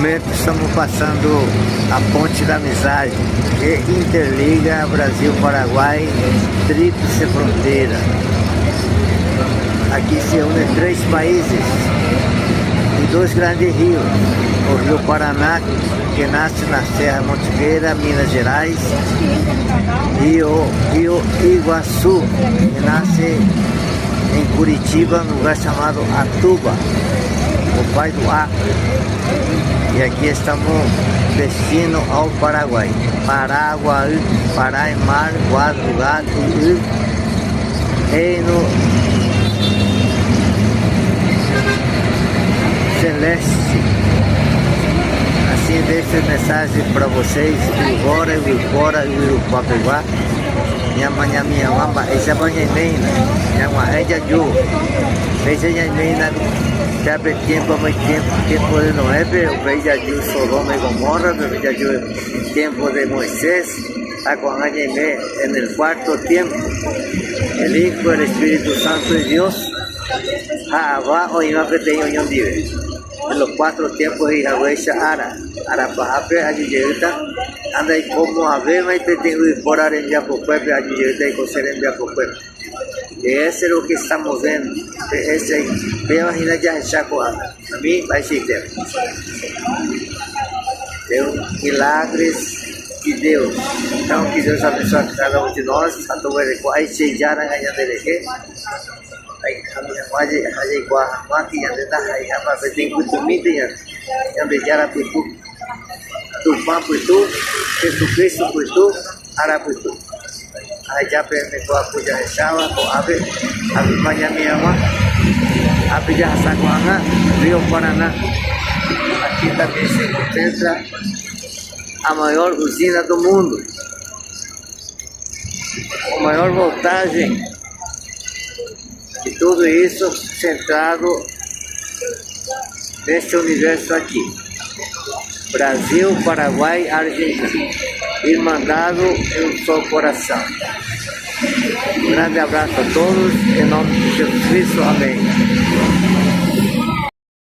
momento estamos passando a Ponte da Amizade, que interliga Brasil-Paraguai, tríplice fronteira. Aqui se unem três países e dois grandes rios, o Rio Paraná, que nasce na Serra Mantiqueira, Minas Gerais, e o Rio Iguaçu, que nasce em Curitiba, num lugar chamado Atuba, o pai do Acre. E aqui estamos destino ao Paraguai. Paraguai, Pará é mar, Guá, lugar, e Reino Celeste. Assim deixo a mensagem para vocês, Ivora, Ivora, Irupapeguá, Ñamañamiag̃ua mba'éichapa ñaiméhína, ñag̃uahẽ jaju. Péicha ñaiméhína pe tiempo tiempo de Noépe, upéi jaju Sodoma y Gomorrape, upéi jaju tiempo de Moisés, ha ko'ág̃a ñaime en el cuarto tiempo, el Hijo, el Espíritu Santo de Dios ha ava oĩva peteĩ oñondive. En los cuatro tiempos he'i haguéicha ára, ára pahápe aju jeýta ha ndaikomo'ãvémai peteĩ yvypóra rembiapokuépe aju jeýta aiko che rembiapokuépe. Ese lo que estamos viendo, ese péva hína jahecha ko'ág̃a. Ami mba'eichaitéva. Milagres de Deus. Então que Deus abençoe a cada um de nós, ha toguereko aicheijára ñanderehe. Jaikuaa hag̃ua ki ñande ndaha'eiha peteĩ pytũmínte Ñandejára pytu, Tupã pytu, Jesucristo pytu, ára pytu. Aheja peẽme ko apo jahecháva ko'ápe avy'a ñane hag̃ua. Ápe jahasa ko'ág̃a Río Paraná. Aquí también se encuentra a mayor usina do mundo, con mayor voltaje. E tudo isso centrado neste universo aqui. Brasil, Paraguai, Argentina. Irmandado em um só coração. Um grande abraço a todos, em nome de Jesus Cristo. Amém.